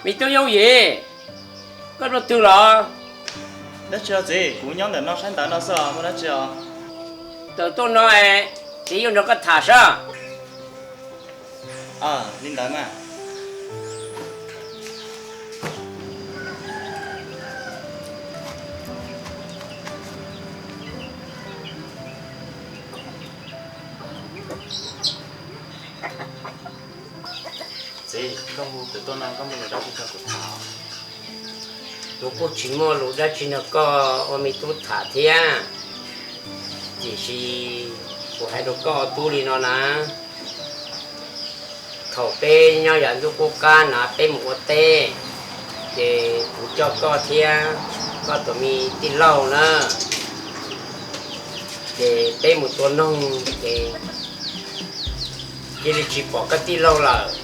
Me tub Yooj Yim, koj dua twg los? Dab tsi os txiv, kuv nyob ntawm no saib ntawv no xwb os, muaj dab tsi os? Tawm tuaj no es txiv yuav nrog koj tham saib. Li ntawd mas. Txiv, koj hu tawm tuaj no koj muaj lus dab tsi nrog kuv tham? Kuv kuj tsis muaj lus dab tsi nrog koj ua me tub tham thiab, tiam sis kuv hais rau koj tub li no na, thaum peb nyob yav ntuj qub qab na peb mus ua teb, ces kuv coj koj thiab koj tus me tij laug na, ces peb mus tua noog ces cia li tsis pom koj tij laug lawm.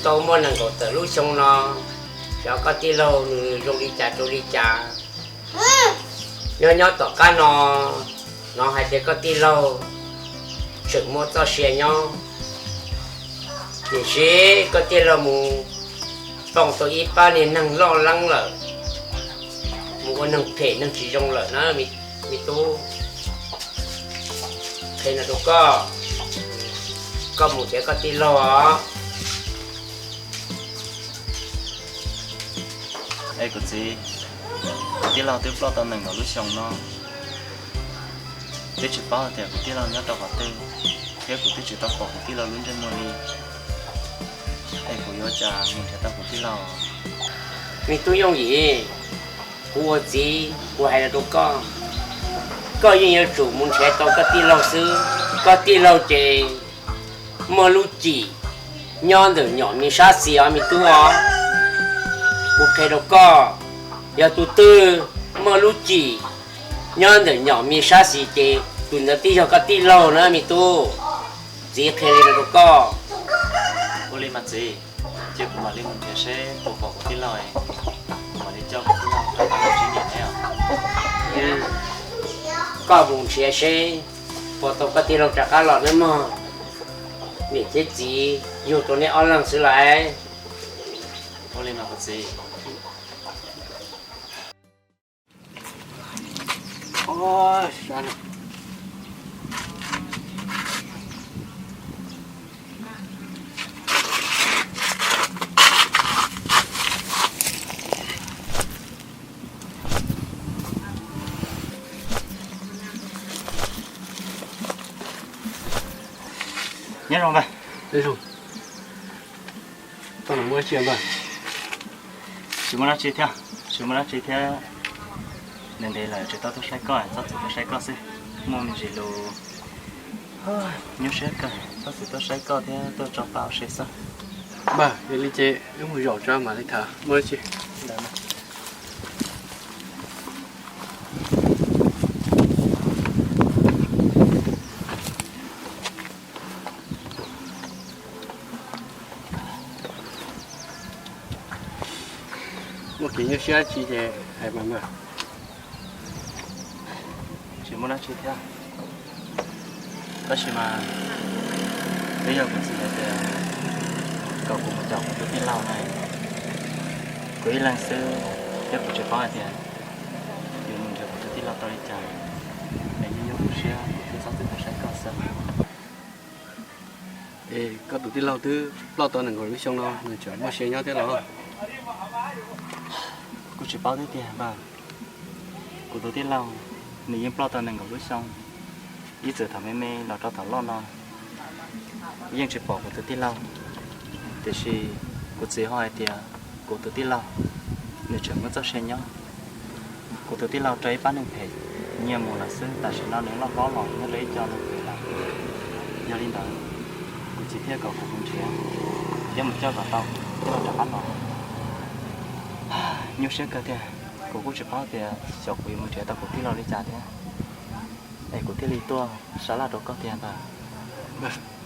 Tau muaj nees nkaum tawm lub xyoo no, xyov koj tij laug nws zoo li cas rau li cas. Nyob nyob tom qab no, hnov hais tias koj tij laug tseem muaj txoj sia nyob, tiam sis koj tij laug mus poob tau ib pab niag neeg loj leeb lawm, mus ua neeg phem neeg tsis zoo lawm na, me tub. Qhia no rau koj, koj mus nrhiav koj tij laug os. Es kuv txiv, kuv tij laug twb ploj tau nees nkaum lub xyoo no, twb tsis paub tias kuv tij laug nyob rau qhov twg, thiab kuv twb tsis tau pom kuv tij laug lub ntsej muag li. Es kuv yuav ua cas mus nrhiav tau kuv tij laug? Me tub Yooj Yim, kuv ua txiv kuv hais los rau koj, koj yeej yuav tsum mus nrhiav tau koj tij laug xwb. Koj tij laug ces muaj lub cim nyob ntawm nyom me sab xis os me tub os. Kuv qhia rau koj, yog tus twg muaj lub cim nyob ntawm nyom me sab xis ces tus ntawd twb yog koj tij laug na me tub. Txiv qhia li no rau koj. Ua li mas txiv, cia kuv mam li mus nrhiav seb puas pom kuv tij laug, kuv mam li coj kuv tij laug rov qab los ntsib niam neb os. Koj mus nrhiav seb puas tau koj tij laug rov qab los nawb mog. Niam thiab txiv yug rau neb ob leeg xwb lawm. Ua li mas kuv txiv. Nyob zoo npawg. Tau los muaj dab tsi npawg? Tsis muaj dab tsi thiab, tsis muaj dab tsi thiab. Ntev ntev lawm tsis tau tuaj saib koj, txhob txwm tuaj saib koj xwb. Muaj me ntsis lus nyuaj siab kawg, txhob txwm tuaj saib koj thiab tuaj tso pab ua si xwb. Npawg, yog li ces wb mus zaum tso mam li tham, muaj dab tsi. Muaj kev nyuaj siab dab tsi ces hais mas npawg. Tsis muaj dab tsi thiab. Tab sis mas twb yog kuv txiv hais tias kom kuv mus caum kuv tus tij laug na, kuv ib leeg xwb thiab kuv tsis paub hais tias yuav mus nrhiav kuv tus tij laug tau li cas, es nyuaj nyuaj kuv siab kuv thiaj txhob txwm tuaj saib koj xwb. Es koj tus tij laug twb ploj tau nees nkaum lub xyoo no nws tseem muaj sia nyob thiab los? Kuv tsis paub tiag tiag npawg. Kuv tus tij laug nws yeej ploj tau nees nkaum lub xyoo, ib txwm thaum me me los rau thaum loj no yeej tsis pom kuv tus tij laug. Tiam sis kuv txiv ho hais tias kuv tus tij laug nws tseem muaj txoj sia nyob. Kuv tus tij laug raug ib pab neeg phem nyiag mus lawm xwb, tam sim no nws loj hlob los nyob rau ib co neeg phem lawm. Yog li ntawd, kuv txiv thiaj kom kuv mus nrhiav thiab mus coj kom tau kuv tij laug rov qab los. Nyuaj siab kawg tiag, kuv kuj tsis paub tias xyov kuv yuav mus nrhiav tau kuv tij laug li cas thiab. Es kuv thiaj li tuaj sab laj rau koj tiag ntag.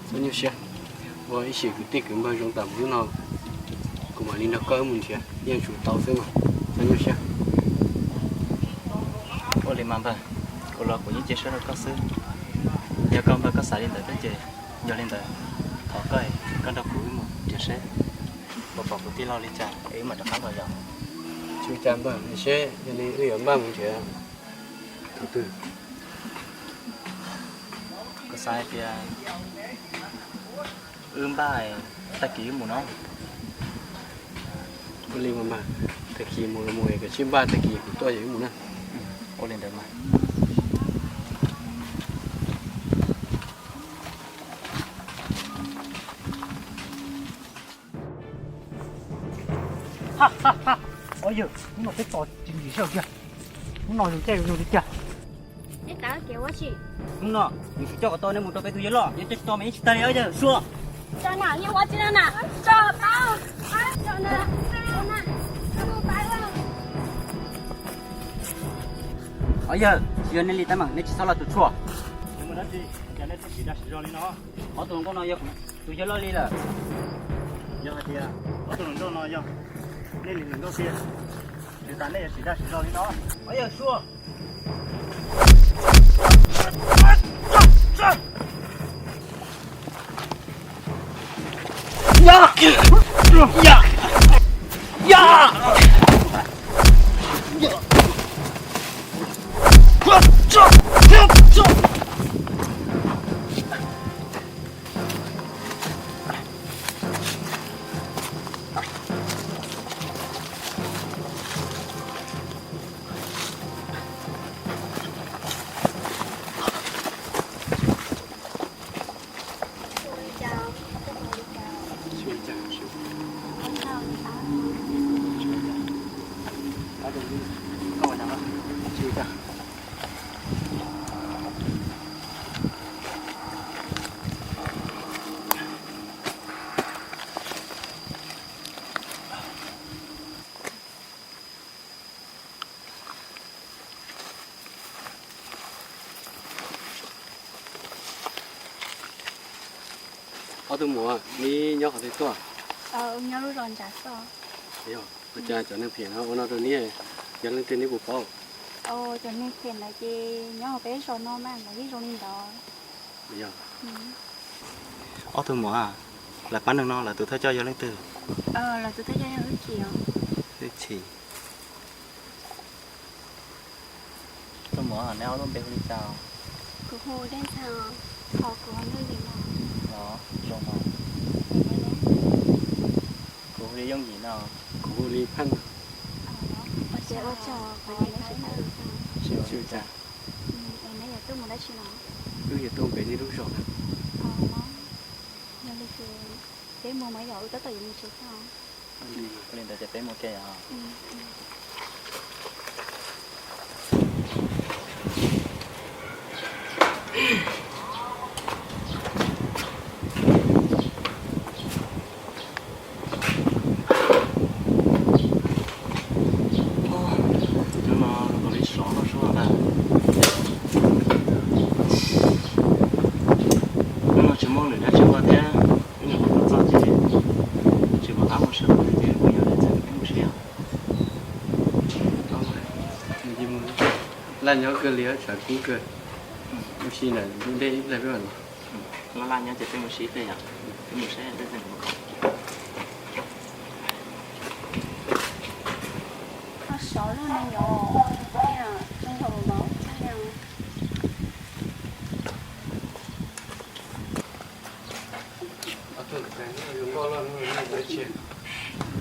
Txhob nyuaj siab, ua ib sim kwv tij kwv npawg zoo tam sim no, kuv mam li nrog koj wb mus nrhiav, yeej tsum tau xwb mas, txhob nyuaj siab. Ua li mas npawg, kuv los kuv yeej cia siab rau koj xwb. Yog koj npawg koj xav li ntawd thiab ces yog li ntawd, thov koj, koj nrog kuv wb mus nrhiav seb. Puas pom kuv tij laug li cas es wb mam rov qab los yos? Tsis ua cas npawg, seb yog li wb yuav npaj mus nrhiav tus twg? Kuv xav hais tias wb npaj tag kis wb mus no. Ua li mas npawg, tag kis mus los mus es koj sib npaj tag kis kuv tuaj wb mus na. Ua li ntawd mas. Au yawg, hnub no peb tos tsis nkim sij hawm kiag. Hnub no zoo caij zoo nyoog li tiag. Neb xav kev ua tsi? Hnub no yus tsis coj kom tau neb mus rau peb tus yawg loj, yog coj tsis tau mas yeej tsis tag li os yawg Sua. Tso na, yeej ua tsi no na, tso tau, tso na, tso na, tso na. Os yawg, tsis yog nej li teeb meem, nej tsis txhob lo tus tshuaj. Neb muaj dab tsi, cas nej thiaj siv dag siv zog li no? Ob tug hluas nkauj no yog tus yawg loj li lawm. Yog hais tias ob tug hluas nkauj no yog nej li hluas nkauj tiag, tsis tas nej yuav siv dag siv zog li no. Os yawg Sua. Ob tug muam, neb nyob qhov twg tuaj? Nyob lub zos nram xwb. Yog, ua cas cov neeg phem no ua no rau neb, yog leej twg neb puas paub? Cov neeg phem ntawd ces nyob hauv peb zos no mas lawv yeej zoo li ntawd. Yog. Ob tug muam, lawv pab neeg no lawv tus thawj coj yog leej twg? Lawv tus thawj coj yog Hwj Chim. Hwj Chim. Tus muam, neb ob lub npe hu li cas? Kuv hu Dej Ntxhais, ho kuv hu Nuj Yim no. Los zoo no. Kuv hu li Yooj Yim no. Kuv hu li Phaj no. Ua tsaug, kuv hu li Phaj no. Tsis ua cas. Es neb yuav tuaj mus dab tsi no? Wb yuav tuaj npe nej lub zos na. Yog li ces peb mus mas yog wb tab tom yuav mus tsev tag. Ua li ntawd ces peb mus ke os. Hnub no los li sov loj suab ntag. Hnub no tsis muaj lwm dab tsi ua thiab, ib nyuam qhuav tuaj txog ces tsis pom qab mus seb ua li ces kuv yog li txawm peb mus seb yog. Laj nyob kawg li, tshav kub kawg. Mus si ntawm ntej ib pliag peb mam los. Laj laj nyob ces peb mus si ib pliag yom. Peb mus saib tej txheej mus kom. Sov loj no yom, zoo nkaus los tag li.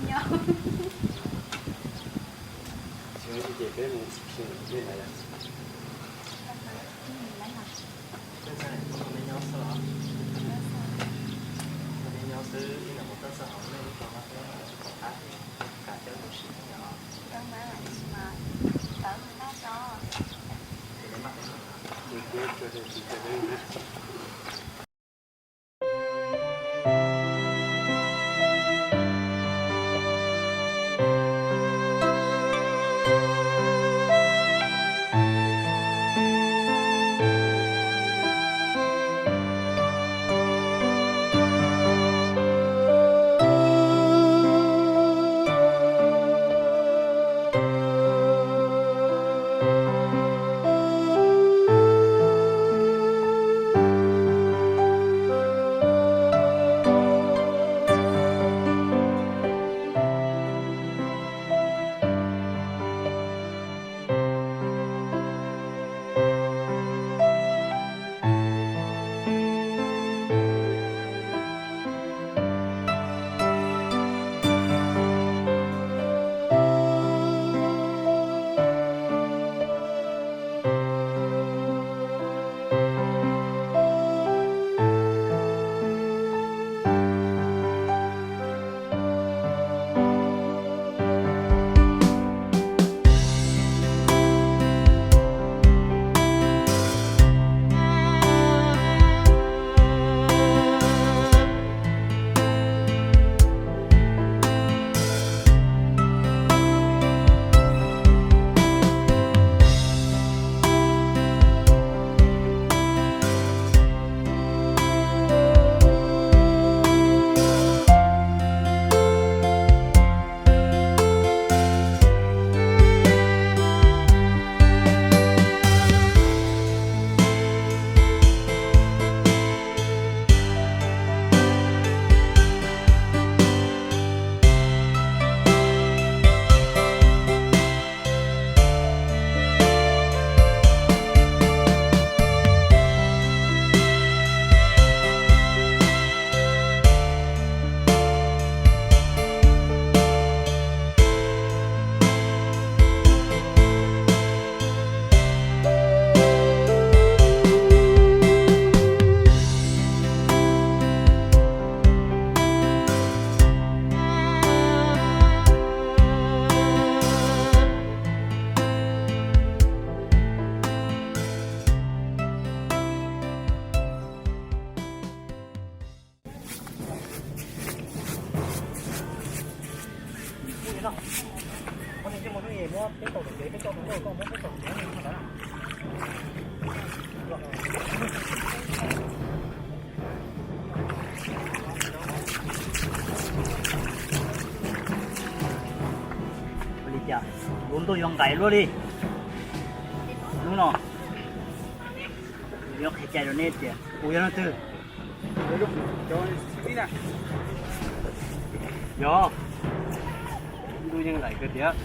Nyob. Tsis ua li ces peb mus si ntawm ntej ntawd yom. Tej txheej mus kom me nyob xwb los? Kom me nyob xwb, ib nyuam qhuav tuaj txog hauv nej lub zos no thiab tsis pom qab ces kam coj mus si thiab yom. Ua li cas lub ntuj yuav nqaim luaj li? Hnub no yuav qhia cai rau neb tias kuv yog leej twg. Yog, ntuj yeej nqaim kawg tiag.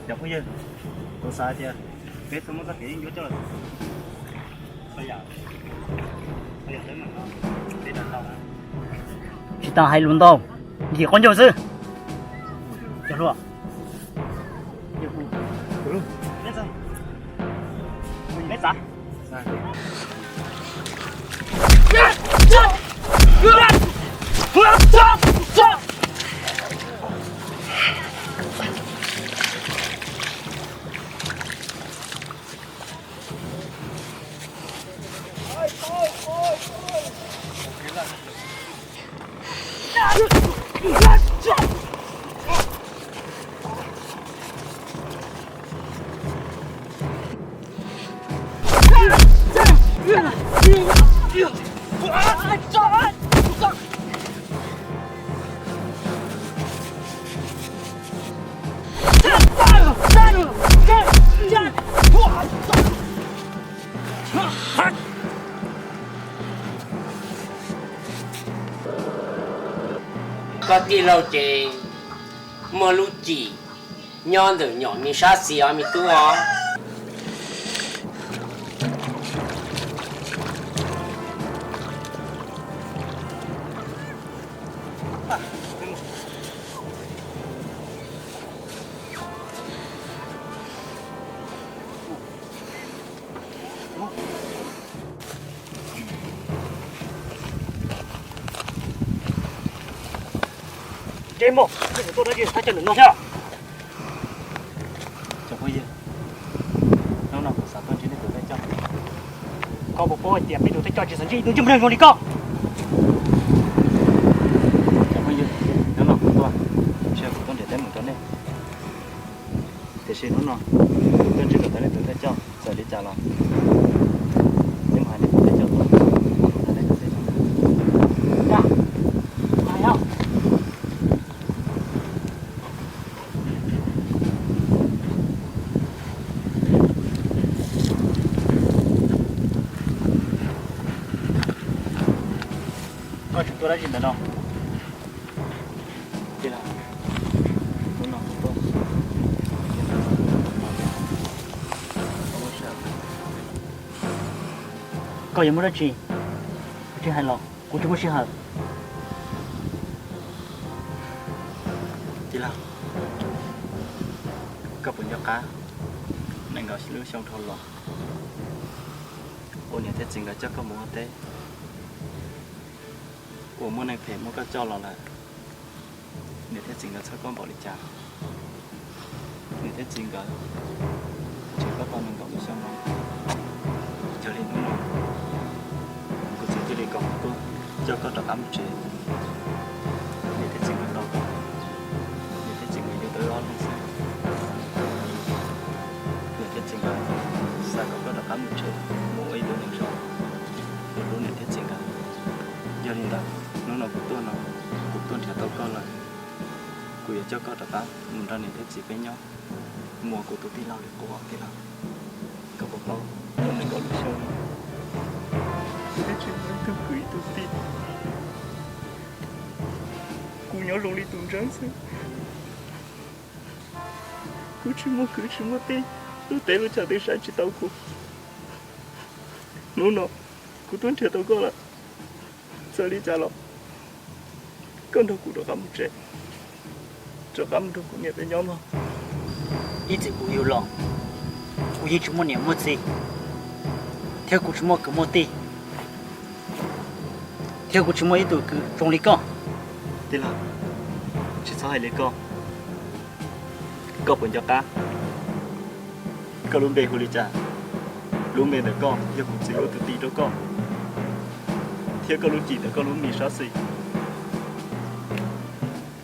Cov phooj ywg, kuv xav tias peb txhua muaj txoj kev yeej yuav coj los tsis tau hais lus ntau, nkim qaub ncaug xwb. Cov hluas, neb txav. Koj tij laug ces muaj lub cim nyob ntawm nyom me sab xis os me tub os. Ntsej muag, koj yuav tuaj dab tsi thaj chaw ntawm no thiab? Cov phooj ywg, hnub no kuv xav tuaj ntsib nej tus thawj coj. Koj puas paub hais tias peb tus thawj coj tsis xav ntsib ib tug ntsej muag zoo li koj? Cov phooj ywg, hnub no kuv tuaj, ntshe kuv tuaj nrhiav teeb meem rau nej. Tiam sis hnub no kuv tuaj ntsib kom tau nej tus thawj coj, txawm li cas los nej mus hais nej tus thawj coj tuaj, kuv hais nej tus thawj coj. Koj tseem tuaj dab tsi ntawm no? Koj yuav muaj dab tsi? Tsis hais los kuv tsis muaj sij hawm. Tij laug, koj puas nco qab nees nkaum lub xyoo dhau los uas niam thiab txiv nkawd coj koj mus ua teb, uas muaj neeg phem muab koj coj los lawm, niam thiab txiv nkawd txhawj koj npaum li cas? Niam thiab txiv nkawd tseg koj tau nees nkaum lub xyoo no, yog li hnub no kuv txiv thiaj li kom kuv tuaj coj koj rov qab mus tsev. Niam thiab txiv nkawd tau koj, niam thiab txiv nkawd yuav tau wb ob leeg xwb. Niam thiab txiv nkawd xav kom koj rov qab mus tsev, mus ua ib tug neeg zoo ua lub niam thiab txiv nkawd. Yog li ntawd, hnub no kuv tuaj no, kuv tuaj nrhiav tau koj lawm, kuv yuav coj koj rov qab mus nrog niam thiab txiv peb nyob, mus ua kuv tus tij laug li qub, tij laug. Koj puas paub, nees nkaum lub xyoo no peb tsis muaj leej twg kwv ib tug tij, kuv nyob zoo li tus ntseeg xwb. Kuv tsis muaj kwv tsis muaj tij, lub teb lub chaw twb saib tsis taus kuv. Hnub no kuv tuaj nrhiav tau koj lawm, txawm li cas los koj nrog kuv rov qab mus tsev, rov qab mus nrog kuv niam peb nyob mog. Ib txwm kuv yug los, kuv yeej tsis muaj niam muaj txiv, thiab kuv tsis muaj kwv muaj tij, thiab kuv tsis muaj ib tug kwv zoo li koj. Tij laug, tsis txhob hais li koj. Koj puas nco qab koj lub npe hu li cas? Lub npe ntawm koj yog kuv txiv ua tus tis rau koj, thiab koj lub cim ntawm koj lub mis sab xis.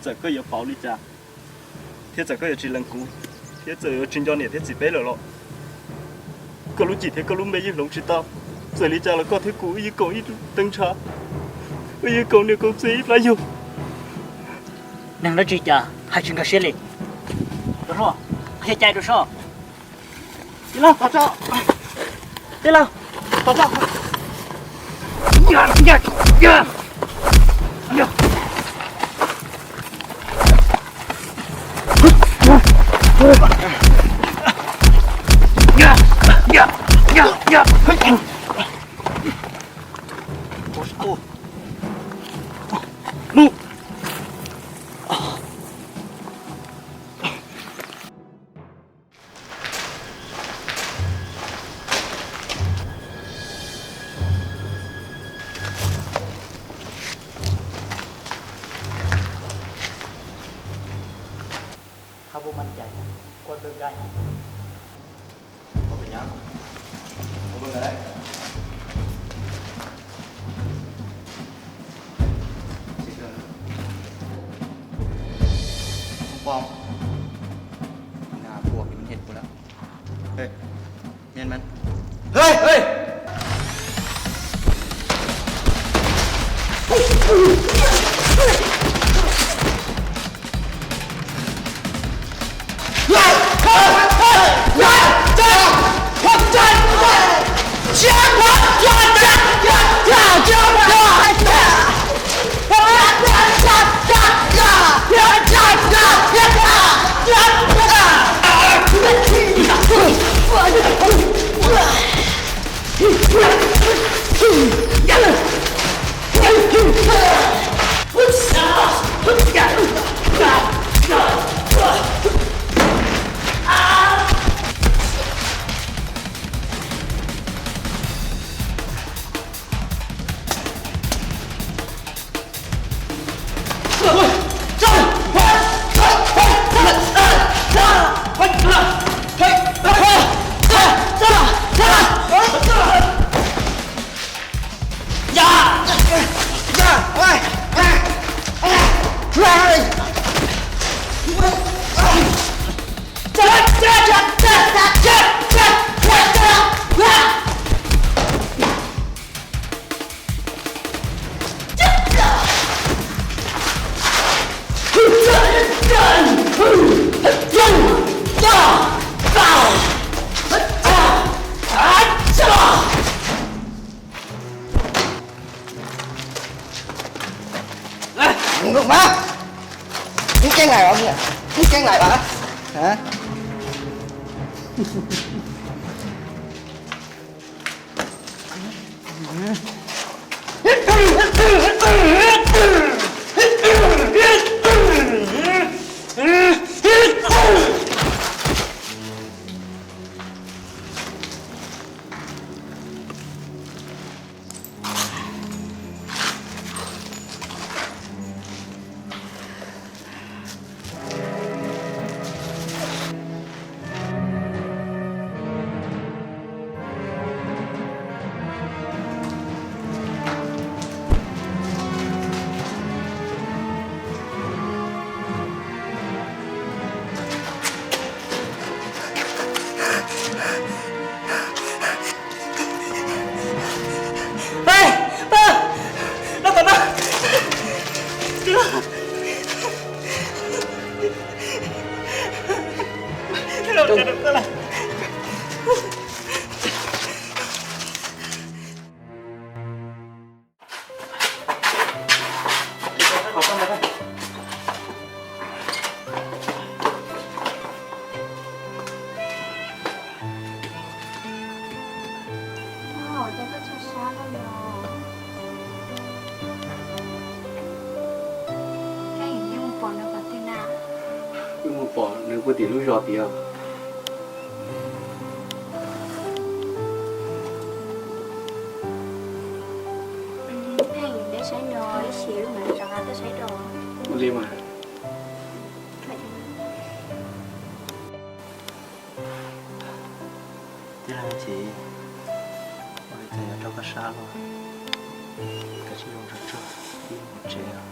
Txawm koj yuav pauv li cas, thiab txawm koj yuav tsis lees kuv, thiab txawm yuav tsis nco niam thiab txiv peb lawm los, koj lub cim thiab koj lub npe yeej hloov tsis tau. Txawm li cas los koj thiab kuv wb yeej koom ib teev ntshav, wb yeej koom niam koom txiv ib plab yug. Neeg dab tsi cas hais tsis nkag siab li. Cov hluas, qhia cai rau soj. Tij laug, tij laug, tij laug. Thab puas man cais, kua twg nkaij? Không qua. Là của mình hiện của nó. Ê, nhanh mắn. Ê, ê! Ê, ngưng mà. Không kén lại bảo, không kén lại bảo. Hả? Ua cas koj tso sab lawm los? Koj yeej mus pom nws qhov twg na? Wb mus pom nws puag tim lub zos tiag. Pheej neb saib no ib sim wb mam rov qab tuaj saib dua. Ua li mas. Tij laug Txiv, ua li cas yuav rau koj sab los, koj tsis zoo tsuag tsuag, wb mus tsev.